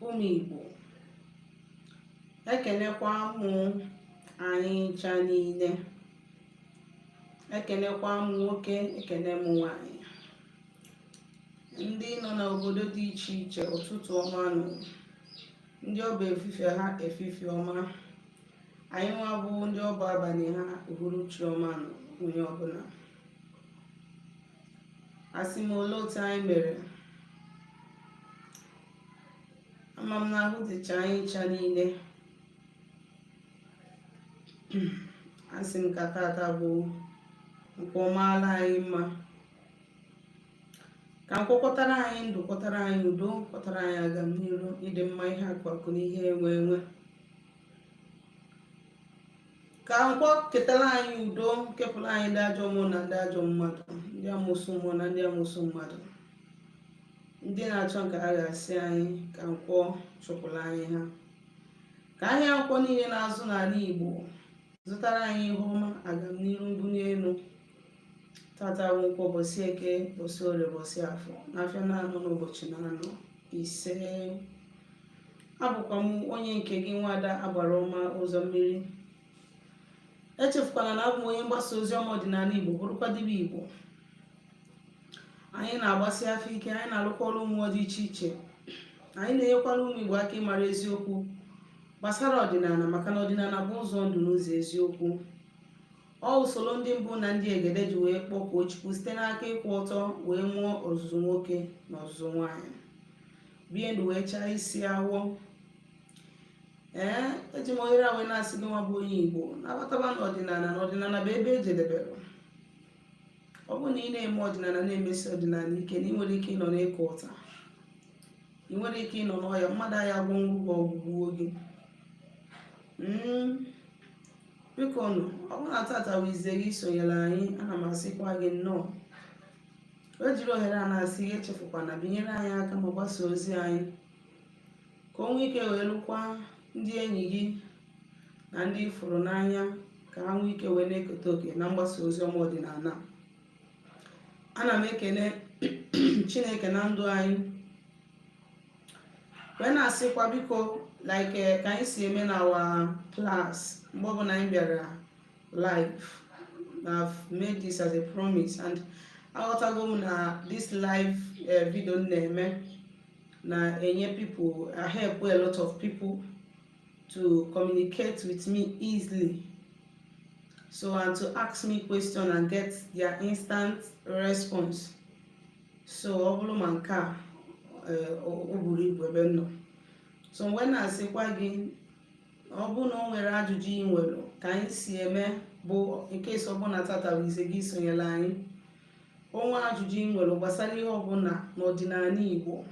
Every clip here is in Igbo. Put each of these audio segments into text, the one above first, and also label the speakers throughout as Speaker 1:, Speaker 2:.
Speaker 1: Ụmụ Igbo, ekenekwa m anyị ncha niile. Ekenekwa m nwoke, ekene m nwanyị, ndị nọ n'obodo dị iche iche, ụtụtụ ọma nụ. Ndị ọ bụ efifie ha, efifie ọma. Anyị nwa bụ ndị ọ bụ abalị ha, uhuruchi ọma nụ onye ọbụla. Asị m, olee otu anyị mere? Ama m na ahụ dịcha anyị ncha niile. Asị m ka tata bụ nkwọ maala anyị mma, ka nkwọ kwọtara anyị ndụ, kwọtara anyị udo, kwọtara anyị agamniru, ịdị mma, ihe akụ akụ na ihe enwe enwe, ka nkwọ ketara anyị udo, kepụrụ anyị ndị ajọ mmụọ na ndị ajọ mmadụ, ndị amụsụ mmụọ na ndị amụsụ mmadụ, ndị na-achọ nke ha ga-asị anyị, ka nkwọ chụpụrụ anyị ha, ka ahịa nkwọ niile na-azụ n'ala Igbo zụtara anyị ihe ọma, agamniru, mbuli elu. Tata bụ nkwọ, ụbọchị Eke, ụbọchị Orie, ụbọchị Afọ, n'afịa na-anọ n'ụbọchị na-anọ. Ise. Abụkwa m onye nke gị, Nwaada Agbara Ọma Ụzọ Mmiri. Echefukwana na abụ m onye mgbasa ozi ọma ọdịnala Igbo, bụrụkwa dibịa Igbo. Anyị na-agbasi afa ike, anyị na-alụkwa ọrụ mmụọ dị iche iche, anyị na-enyekwara ụmụ Igbo aka ịmara eziokwu gbasara ọdịnala, maka na ọdịnala bụ ụzọ ndụ na ụzọ eziokwu. Ọ usoro ndị mbụ na ndị egede ji wee kpọkuo Chukwu site n'aka ịkwụ ọtọ wee mụọ ọzụzụ nwoke na ọzụzụ nwaanyị, bie ndụ wee chaa isi awọ. Ee, eji m ohere a wee na-asị gị nwa bụ onye Igbo, nabataba n'ọdịnala, na ọdịnala bụ ebe ejedebere. Ọ bụrụ na ị na-eme ọdịnala, na-emesi ọdịnala ike, na ị nwere ike ịnọ n'ịkọ ụta, ị nwere ike ịnọ n'ọhịa, mmadụ aya agwọnwu gị ọgwụ gbuo gị. Biko nụ, ọ bụrụ na tata bụ izizi gị isonyere anyị, ana m asịkwa gị nnọọ. O jiri ohere a na-asị gị echefukwana binyere anyị aka ma gbasaa ozi anyị ka o nwee ike wee lụkwa ndị enyi gị na ndị ị fụrụ n'anya, ka ha nwee ike wee na-eketa oke na mgbasa ozi ọma ọdịnala. Ana m ekene Chineke na ndụ anyị, wee na-asịkwa biko, like ka anyị si eme na our class mgbe ọbụla anyị bịara live. I've made this as a promise and aghọtago m na this live video m na-eme na-enye people, I help a lot of people to communicate with me easily, so and to ask me question and get their instant response. So ọ bụrụ ma nke a o buru ibu ebe m nọ, so mgbe na-asịkwa gị, ọ bụrụ na o nwere ajụjụ ị nwere, ka anyị si eme bụ nke ọ bụ na tata bụ izizi gị isonyere anyị, o nwee ajụjụ ị nwere gbasara ihe ọbụla n'ọdịnala Igbo,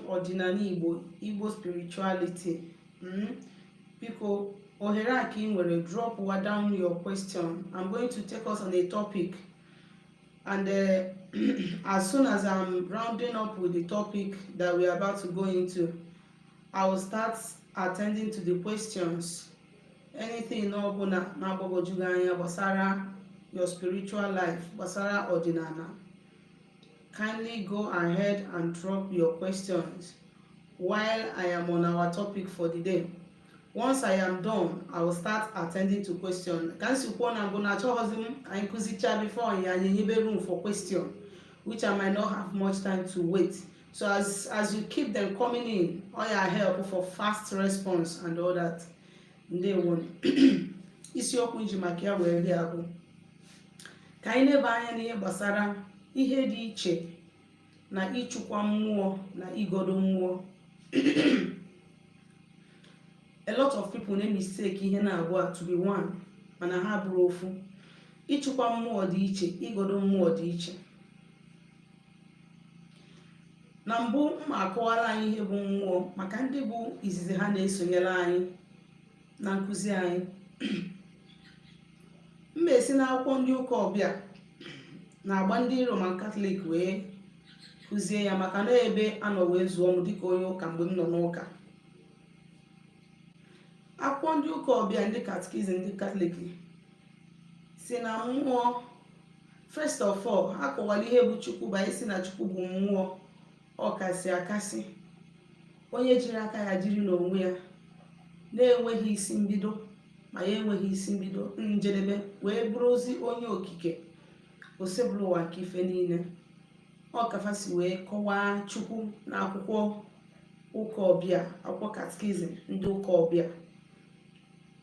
Speaker 1: ọdịnala Igbo, Igbo spirituality, biko, ohere a ka ị nwere, drop down your question. I'm going to take us on a topic and as soon as I'm rounding up with the topic that we are about to go into, I will start attending to the questions. Anything ọbụla na-agbagwoju gị anya gbasara your spiritual life, gbasara ọdịnala, kindly go ahead and drop your questions while I am on our topic for the day. Once I am done, I will start attending to question. Ka m si kwuo na mbụ, na achọghịzi m anyị kụzicha before ya anyị enyebe room for question, which I might not have much time to wait. So as you keep them coming in, all your help for fast response and all that. Ndewo. Isiokwu nji maka ya wee bịa bụ ka anyị leba anya n'ihe gbasara ihe dị iche na ịchụkwa mmụọ na igodo mmụọ. A lot of people na-mistake ihe na-abụọ a to be one, mana ha bụrụ ofu. Ịchụkwa mmụọ dị iche, igodo mmụọ dị iche. Na mbụ, mma akọwara anyị ihe bụ mmụọ maka ndị bụ izizi ha na-esonyere anyị na nkụzi anyị. Mma esi n'akwụkwọ ndị ụka ọbịa na-agba ndị Roman Catholic wee kụzie ya, maka na ebe anọ wee zụọ m dịka onye ụka mgbe m nọ n'ụka. Akwụkwọ ndị ụka ọbịa, ndị catechism ndị Katọlik, si na mmụọ, first of all, ha kọwara ihe bụ Chukwu bụ anyị, si na Chukwu bụ mmụọ, ọ kasị akasị. Onye jiri aka ya jiri n'onwe ya, na-enweghị isi mbido ma ya enweghị isi mbido njedebe, wee bụrụzi onye okike Osebụlụwa ụwa nke ife niile. Ọ kafa si wee kọwaa Chukwu n'akwụkwọ ụka ọbịa, akwụkwọ catechism ndị ụka ọbịa.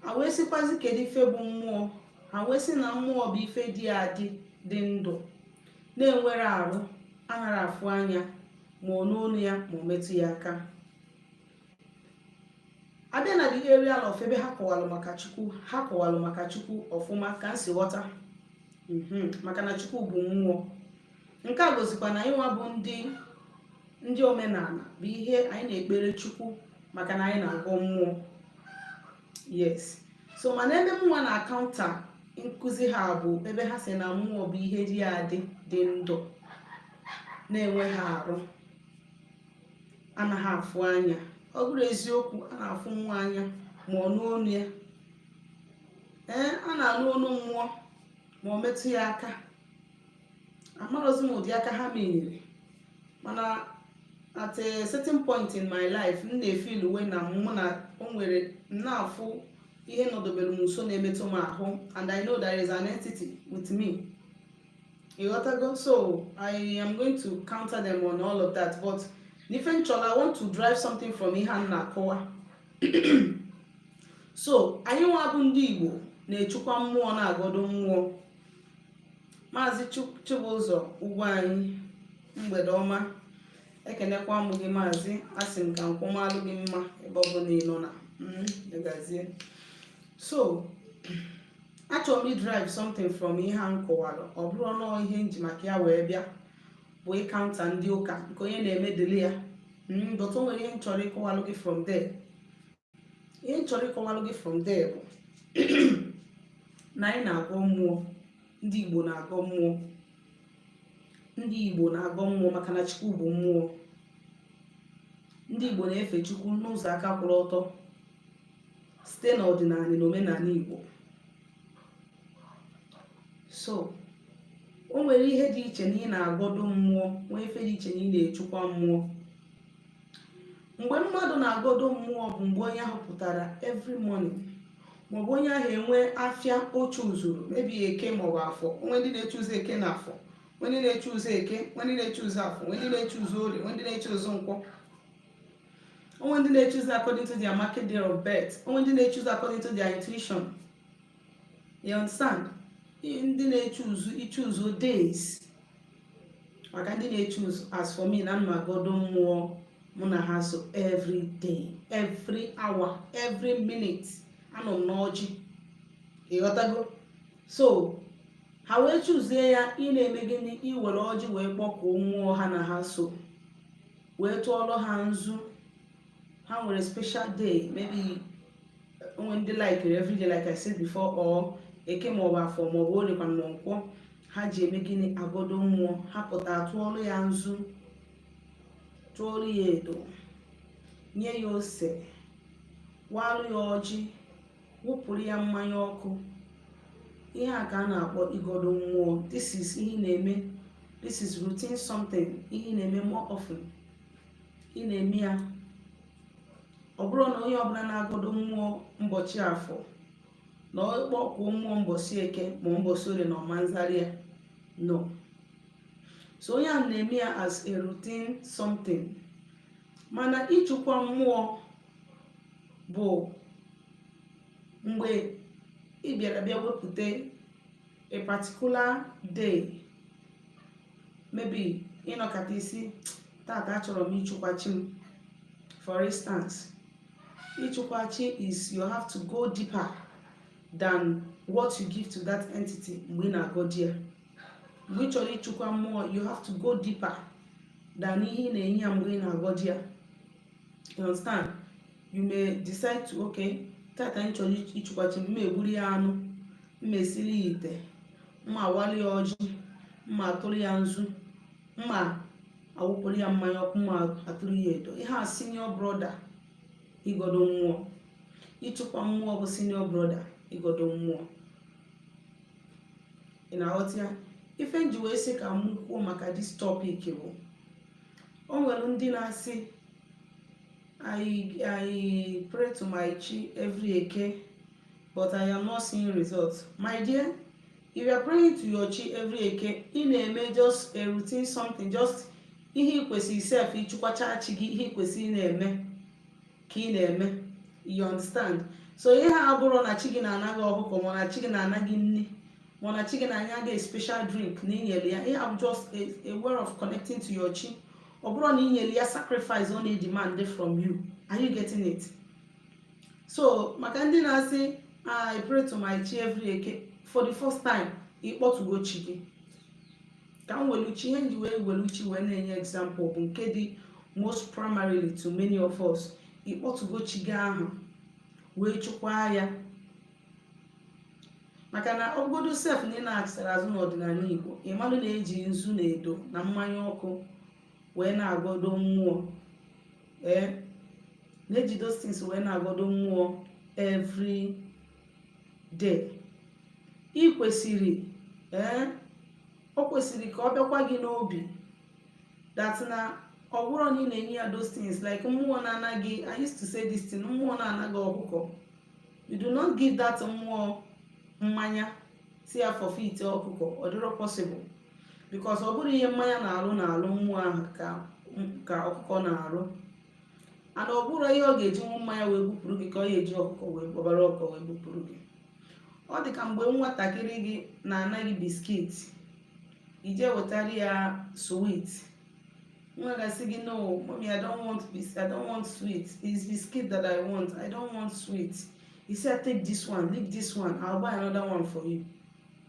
Speaker 1: Ha wee sịkwazi, kedu ife bụ mmụọ? Ha wee sị na mmụọ bụ ife dị adị, dị ndụ, na-enwere arụ, anaghị afụ anya, ma ọ n'onu ya, ma ọ metụ ya aka. Abịa na the area of ebe ha kọwalụ maka Chukwu, ha kọwalụ maka Chukwu ọfụma ka m si ghọta, maka na Chukwu bụ mmụọ. Nke a gozikwa na anyị nwa bụ ndị omenala bụ ihe anyị na-ekpere Chukwu, maka na anyị na-agọ mmụọ. Yes, so mana ebe mụnwa na counter nkụzi ha bụ ebe ha si na mmụọ bụ ihe dị adị, dị ndụ, na-enweghị arụ, anaghị afụ anya. Ọ bụrụ eziokwu, a na-afụ mmụọ anya ma ọ nụ onu ya. Ee, a na-anụ onu mmụọ ma ọ metụ ya aka. Amarọzi m ụdị aka ha menyere, mana at a certain point in my life, m na-efeel uwe na mụ na o nwere, m na-afụ ihe nọdobere m nso na-emetụ m ahụ, and I know there is an entity with me. Ịghọtago? So I am going to counter them on all of that, but n'ife m chọrọ, I want to drive something from ihe a m na-akọwa. So anyị nwa bụ ndị Igbo na-echukwa mmụọ, na-agọdo mmụọ. Maazị Chibụzọ ugwu anyị, mgbede ọma. Ekenekwa m gị, maazị. Asị m ka nkwụmalụ gị mma ebe ọ bụla ị nọ na gazie. So achọrọ m idrive something from ihe a m kọwara. Ọ bụrụ nọọ ihe nji maka ya wee bịa bụ ịcounter ndị ụka, nke onye na-eme dịrị ya, but o nwere ihe m chọrọ ịkọwalụ gị from there. Ihe m chọrọ ịkọwalụ gị from there bụ na anyị na-agọ mmụọ. Ndị Igbo na-agọ mmụọ. Ndị Igbo na-agọ mmụọ maka na Chukwu bụ mmụọ. Ndị Igbo na-efe Chukwu n'ụzọ aka kwụrụ ọtọ site n'ọdịnala na omenala Igbo. So o nwere ihe dị iche na ị na-agọdo mmụọ, nwee ife dị iche na ị na-echukwa mmụọ. Mgbe mmadụ na-agọdo mmụọ bụ mgbe onye ahụ pụtara every morning, maọbụ onye ahụ enwe afịa oche uzuru, maybe Eke maọbụ Afọ. Onwe ndị na-eche ụzọ Eke na Afọ, nwe ndị na-eche ụzọ Eke, nwe ndị na-eche ụzọ Afọ, nwe ndị na-eche ụzọ Orie, nwe ndị na-eche ụzọ Nkwọ. Onwe ndị na-eche ụzọ according to their market day of birth. Onwe ndị na-eche ụzọ according to their intuition. You understand? Ndị na-eche ụzọ, iche ụzọ days maka ndị na-eche ụzọ. As for me, na m agodo mmụọ mụ na ha so every day, every hour, every minute. Anọ m n'ọjị. Ịghọtago? So ha wee chụzie ya, ị na-eme gịnị? Iwere ọjị wee kpọkuo mmụọ ha na ha so, wee tụọrọ ha nzu. Ha nwere special day, maybe onwe ndị like every day, like I said before, or Eke maọbụ Afọ maọbụ Orie ma Nkwọ, ha ji eme gịnị? Agodo mmụọ. Ha pụta, tụọrọ ya nzu, tụọrọ ya edo, nye ya ose, walụ ya ọjị, wụpụrụ ya mmanya ọkụ. Ihe a ka a na-akpọ igodo mmụọ. This is ihe ị na-eme. This is routine something, ihe ị na-eme more often. Ị na-eme ya. Ọ bụrụ na onye ọbụla na-agodo mmụọ mbọchị Afọ na ọkpọkwuo mmụọ mbọchị Eke ma mbọchị Orie na ọma nzari ya, no. So onye ahụ na-eme ya as a routine something. Mana ịchụkwa mmụọ bụ mgbe ị bịara bịa wepụta a particular day, maybe ịnọkọta isi, "Tata achọrọ m ịchụkwa chi m." For instance, ịchụkwa chi is you have to go deeper than what you give to that entity mgbe ị na-agọdi ya. Mgbe ị chọrọ ịchụkwa mmụọ, you have to go deeper than ihe ị na-enye ya mgbe ị na-agọdi ya. You understand? You may decide to, "Okay, tata m chọrọ ịchụkwa chi m, egburu ya anụ, mma esiri ya ite, mma awali ya ọjị, mma atụrụ ya nzu, mma awụpụrụ ya mmanya ọkụ, mma atụrụ ya edo." Ihe a, senior brother igodo mmụọ. Ịchụkwa mmụọ bụ senior brother igodo mmụọ. Ị na-aghọta ya? Ife nji wee sị ka m kwuo maka this topic bụ o nwere ndị na-asị I pray to my chi every Eke, but I am not seeing results." My dear, if you are praying to your chi every Eke, ị na-eme just a routine something, just ihe ị kwesịrị sef ịchụkwacha chi gị, ihe ị kwesịrị na-eme ka ị na-eme. You understand? So ihe a abụrụ na chi gị na-anaghị ọkụkọ, ma na chi gị na-anaghị nri, ma na chi gị na-anya gị a special drink na inyere ya. Ihe a bụ just a way of connecting to your chi. Ọ bụrụ na inyere ya sacrifice ọ na-demand from you. Are you getting it? So maka ndị na-asị, "I pray to my chi every Eke," for the first time ịkpọtugo chi gị. Ka m welu chi, ihe nji wee welu chi wee na-enye example bụ nke dị most primarily to many of us. Ịkpọtugo chi gị ahụ wee chụkwaa ya, maka na ọbụgodo sef na ị na-achịtara azụ n'ọdịnala Igbo, ịmalụ na-eji nzu na edo na mmanya ọkụ wee na-agọdo mmụọ. Ee, na-eji those things wee na-agọdo mmụọ every day. Ị kwesịrị, ee, o kwesịrị ka ọ bịakwa gị n'obi that na ọ bụrụ na ị na-enye ya those things, like mmụọ na-anaghị, I used to say this thing, mmụọ na-anaghị ọkụkọ, you do not give that mmụọ mmanya si ya forfeit ọkụkọ. Ọ dịrọ possible, because ọ bụrụ ihe mmanya na-alụ na-alụ mmụọ ahụ ka ọkụkọ na-arụ, and ọ bụrụ ihe ọ ga-eji nwu mmanya wee bupụrụ gị ka ọ ga-eji ọkụkọ wee ọbara ọkụkọ wee bupụrụ gị. Ọ dị ka mgbe nwatakịrị gị na-anaghị biscuit, ije wetara ya sweet, nwa ga-asị gị, "No, Mommy, I don't want bis I don't want sweet. It's biscuit that I want. I don't want sweet." You say, "Take this one, leave this one, I'll buy another one for you."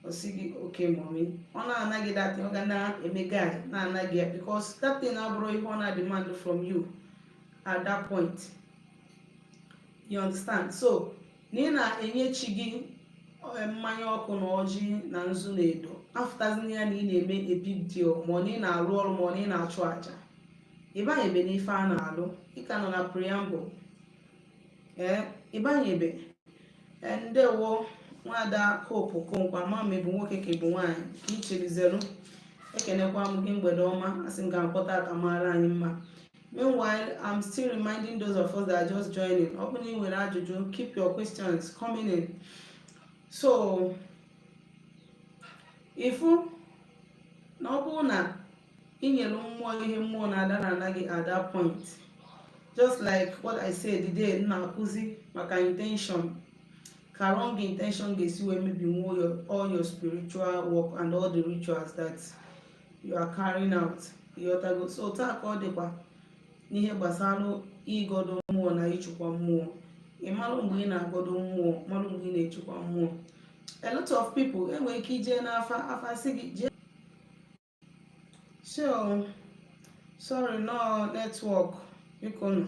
Speaker 1: Ọ sị gị, "Okay, Mommy." Ọ na-anaghị that thing, ọ ga na-eme guy na-anaghị ya, because that thing abụrụ ihe ọ na-demand from you at that point. You understand? So na ị na-enye chi gị mmanya ọkụ na ọjị na nzu na edo, afụtazina ya na ị na-eme a big deal, ma ọ na ị na-arụ ọrụ, ma ọ na ị na-achụ àjà. Ịbanyebe n'ife a na-alụ, ị ka nọ na preamble. Ee, ịbanyebe. Ndewo, Nwada Hope Okonkwo. Ama m ịbụ nwoke ka ịbụ nwaanyị ka ị cherizelu. Ekenekwa m gị, mgbede ọma. Asị m ka mkpọta ata mara anyị mma. Meanwhile, I'm still reminding those of us that are just joining, ọ bụrụ na ị nwere ajụjụ, keep your questions coming in. So ifu na ọ bụrụ na ị nyere mmụọ ihe mmụọ na-ada na anaghị at that point, just like what I said the day m na-akụzi maka intention, ka wrong intention ga-esi wee mebinwuo all your spiritual work and all the rituals that you are carrying out. Ịghọtago? So taa ka ọ dịkwa n'ihe gbasara ịgọdo mmụọ na ịchụkwa mmụọ. Ị malụ mgbe ị na-agọdo mmụọ, malụ mgbe ị na-echukwa mmụọ. A lot of people enwere ike ije n'afa, afa sị gị jee. So sorry, no network, biko nụ.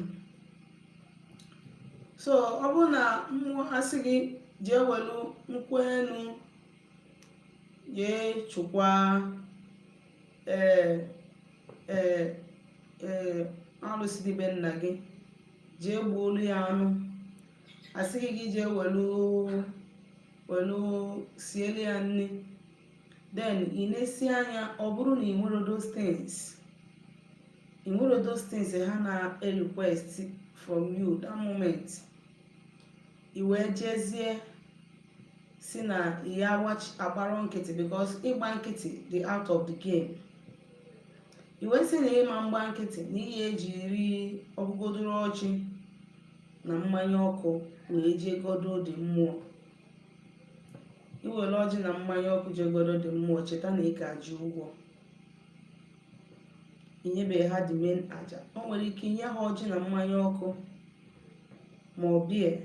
Speaker 1: So ọ bụrụ na mmụọ asị gị jee welu nkwụ enu jee chụkwa, ee arụsị dị be nna gị, jee gbuolu ya anụ, asịghị gị jee welu welu sielu ya nri, then ị na-esi anya, ọ bụrụ na ị nwere those things, ị nwere those things ha na-request from you that moment, i wee jezie si na ya agbara nkịtị, because ịgba nkịtị dị out of the game. I wee sị na ịma mgba nkịtị na ihe ejiri ọbụgodoro ọjị na mmanya ọkụ wee jee godo dị mmụọ. Iwere ọjị na mmanya ọkụ jee godo dị mmụọ, cheta na ị ka ji ụgwọ inyebeghị ha the main aja. O nwere ike inye ha ọjị na mmanya ọkụ ma ọ bie,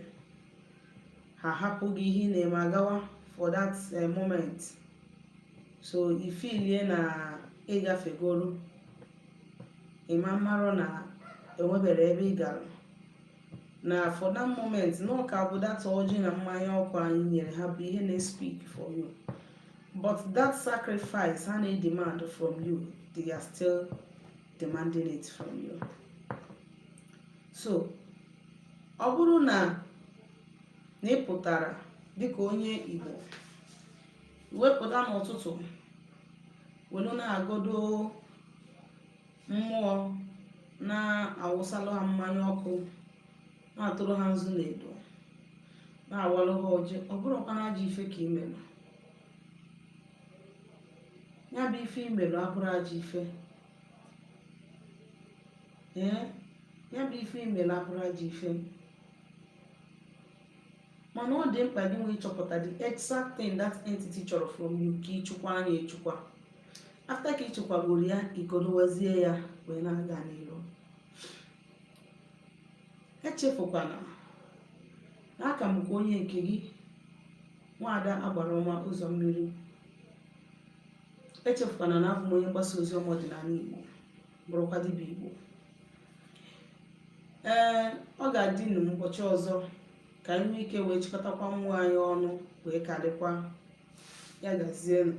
Speaker 1: ha hapụ gị, ihe ị na-eme agawa for that moment. So ifilie na ịgafegoro, ịma mmarụ na enwebere ebe ị gara na for that moment na ọ ka bụ that ọjị na mmanya ọkụ anyị nyere ha bụ ihe na-speak for you, but that sacrifice ha na-demand from you, they are still demanding it from you. So ọ bụrụ na ị pụtara dịka onye Igbo, wepụta n'ụtụtụ welu na-agodo mmụọ. Na-awụsalụ ha mmanya ọkụ, na-atụrụ ha nzu na edo, na-awalụ ha ọjị, ọ bụrụkwa na ajọ ife ka imelụ. Ya bụ ife imelụ abụrụ ajọ ife. Ee, ya bụ ife imelụ abụrụ ajọ ife, mana ọ dị mkpa gị nwee ịchọpụta the exact thing that entity chọrọ from you, ka ịchụkwa anya echukwa. After ka ịchụkwagoro ya, igodowazie ya wee na-aga n'iru. Echefukwana na aka m bụkwa onye nke gị, Nwaada Agbara Ọma Ụzọ Mmiri. Echefukwana na abụ m onye mgbasa ozi ọma ọdịnala Igbo, bụrụkwa dibịa Igbo. Ee, ọ ga-adị n'ụbọchị ọzọ ka anyị nwee ike wee chịkọtakwa mmụọ anyị ọnụ wee karịkwa ya. Gazienụ.